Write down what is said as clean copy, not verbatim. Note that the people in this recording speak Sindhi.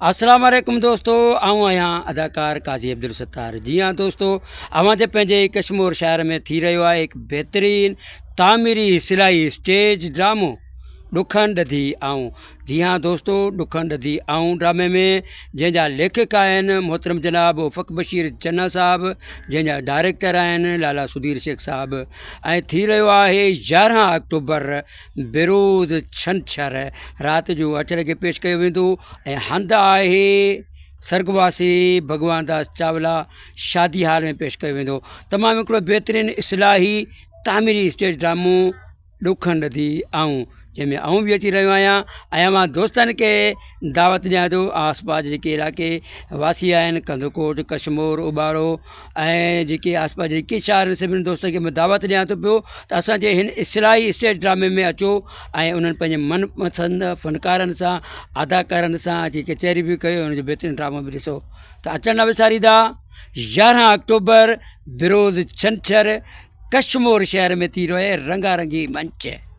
السلام عليڪم دوستو آئون آهيان اداڪار قاضي عبدالستار جي ها دوستو اوهان جي پنهنجي ڪشمور شهر ۾ ٿي رهيو آهي هڪ بهترين تعميري سلائي اسٽيج ڊرامو ڏکن ڏڌي آئون جي ها دوستو ڏکن ڏڌي آئون ڊرامي ۾ جنهن جا ليکڪ آهن محترم جناب افق بشير چنا صاحب جنهن جا ڊائريڪٽر آهن لالا سڌير شيخ صاحب ۽ ٿي رهيو آهي يارهن آڪٽوبر بروز ڇنڇر رات جو اٺ لڳي پيش ڪيو ويندو ۽ هنڌ آهي سرڳواسي ڀڳوان داس چاولا شادي هال ۾ پيش ڪيو ويندو. تمام هڪڙو بهترين اصلاحي تعميري اسٽيج ڊرامو ڏکن ڏڌي آئون جنهن ۾ آئون به اچي رهيو آهيان ۽ اوهان دوستن کي دعوت ڏيان ٿو آس پاس جيڪي علائقي واسي آهن ڪنڌڪوٽ ڪشمور اٻاڙو ۽ جيڪي آس پاس جيڪي شهر آهن سڀني دوستن کي مان دعوت ڏيان ٿو پيو ته اسانجي هن اصلاحي اسٽيج ڊرامي ۾ اچو ۽ انهن پنهنجي من پسند فنڪارن سان اداڪارن سان اچي ڪچهري به ڪيو ان جو بهترين ڊرامو به ڏسو ته اچڻ نه وساريندا يارهن آڪٽوبر بروز ڇنڇر ڪشمور شهر ۾ ٿي رهيو آهي رنگا رنگي منچ.